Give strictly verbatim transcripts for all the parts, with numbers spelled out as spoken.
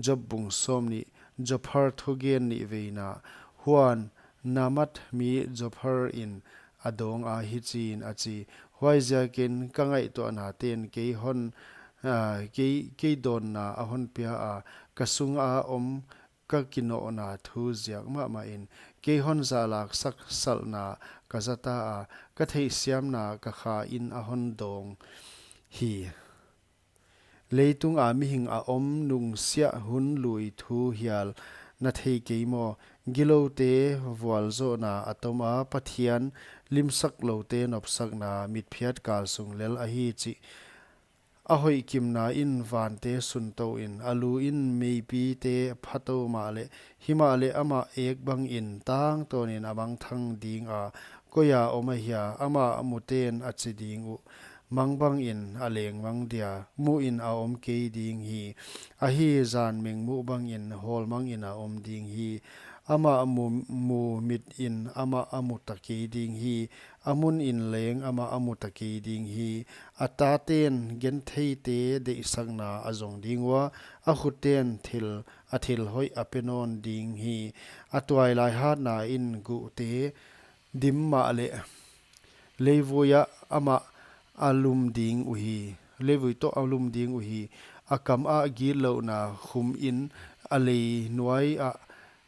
Job bung sawmnih. Zophar thugen nihveina. Huan Naamath mi Zophar in a dawng a, hichiin a chi: Huaiziakin ka ngaihtuahnaten kei hon, ah, kei, kei dawnna a hon pia a, ka sunga om ka kinohna thu ziak mahmahin. Kei hon zahlaksak salhna ka zata a, ka theihsiamna ka khain a hon dawng hi. Leitunga mihing a om nungsiah hun lui thu hial na thei kei maw? Giloute vualzohna a toma, Pathian limsakloute nopsakna mitphiat kal sung lel ahi chih. A hoihkimna in vante suntouin, a lu in meipite phatou mahleh, himahleh amah ek bangin tangtawnin a mangthang dinga, koia om ahia? Amah muten a chi ding uh, mang bangin a leng mang dia, muin a om kei ding hi. Ahi, zan mengmuh bangin hawlmangin a om ding hi. Amah mu, mu mitin amah a mu ta kei ding hi. A munin leng amah a mu ta kei ding hi. A taten gentheite deihsakna a zong ding ua, a khutten thil, a thil hoih a pe nawn ding hi. A tuailai hatna in guhte dim mahleh, leivuiah amah a lum ding uhi. Leivui toh a lum ding uhi. A kamah gitlouhna khumin, a leinuaiah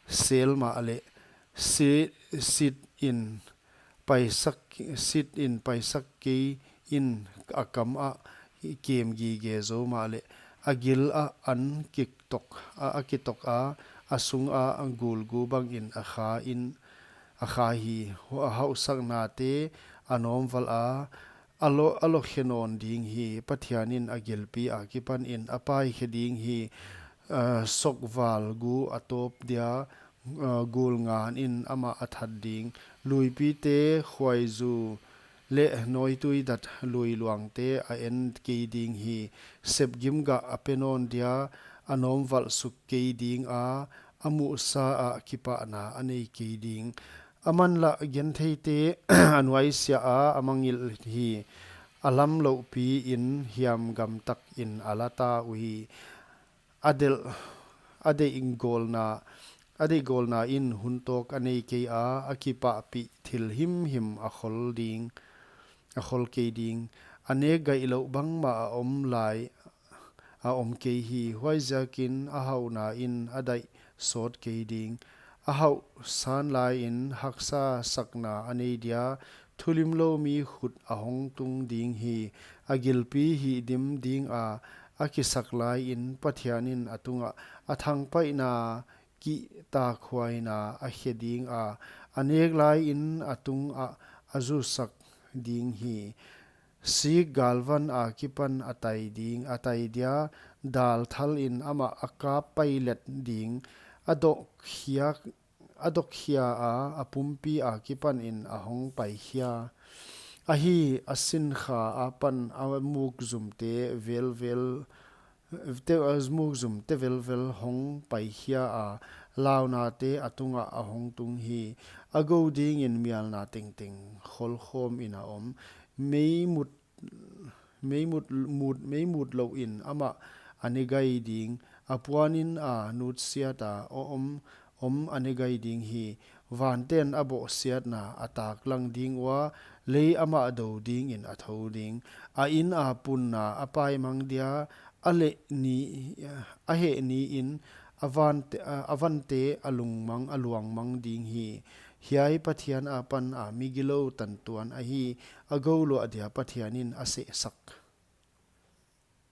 sel mahleh, si, sitin paisak, sitin paisak kei in, a kamah kem gige zou mahleh, a gilah an kitok a, a kitok a, a sunga gulgu bangin a khain, a kha hi. Hu-, a hauhsaknate a nawmvalh a, a lo, a lo khe nawn ding hi. Pathianin a gilpi akipanin a paikhe ding hi. Ah, sokval gu a tawp dia, ah, gul nganin amah a that ding. Luipite khuaizu leh nawitui dat luiluangte a en kei ding hi. Sepgim gah a pe nawn dia, a nawmvalh suk kei dinga, a muhsa ah kipahna a nei kei ding. Aman lah gentheite a nuaisiah a, a mangngilh hi. A lam louhpiin hiam gamtakin a la ta uhi. A delh, a deihgawlna, a deihgawlna in hun tawk a nei kei a, a kipahpih thil himhim a khol ding, a khol kei ding. A nek gaihlouh bangmah a om lai, a om kei hi. Huaiziakin a hauhna in a daih sawt kei ding. A hauh san laiin haksa sakna a nei dia, thulimlou mi khut a hong tung ding hi. A gilpi hihdim dinga a kisak laiin Pathianin a tungah a thangpaihna kihtakhuaina a khe dinga, a nek laiin a tungah a zusak ding hi. Sik galvan akipan a tai ding, a tai dia, dal thalin amah a kap pailet ding. A dokhia, a dokhia a, a pumpi akipanin a hong paikhia. Ahi, a sinkha apan a mukzumte velvel, te, a mukzumte velvel hong paikhia a, launate a tungah a hong tung hi. A gou dingin mialna tengteng kholkhawmin a om. Meimut, meimut, mut, meimut louhin amah a ne gai ding. A puanin a nutsiata om, om a ne gai ding hi. Vanten a bawhsiatna a taklang ding ua, lei amah dou dingin a thou ding. A ina punna a paimang dia, a leh ni, a heh niin a vante, a, a vante a lungmang, a luangmang ding hi. Hiai Pathian apan a mi gilou tantuan ahi, a gouluah dia Pathianin a sehsak.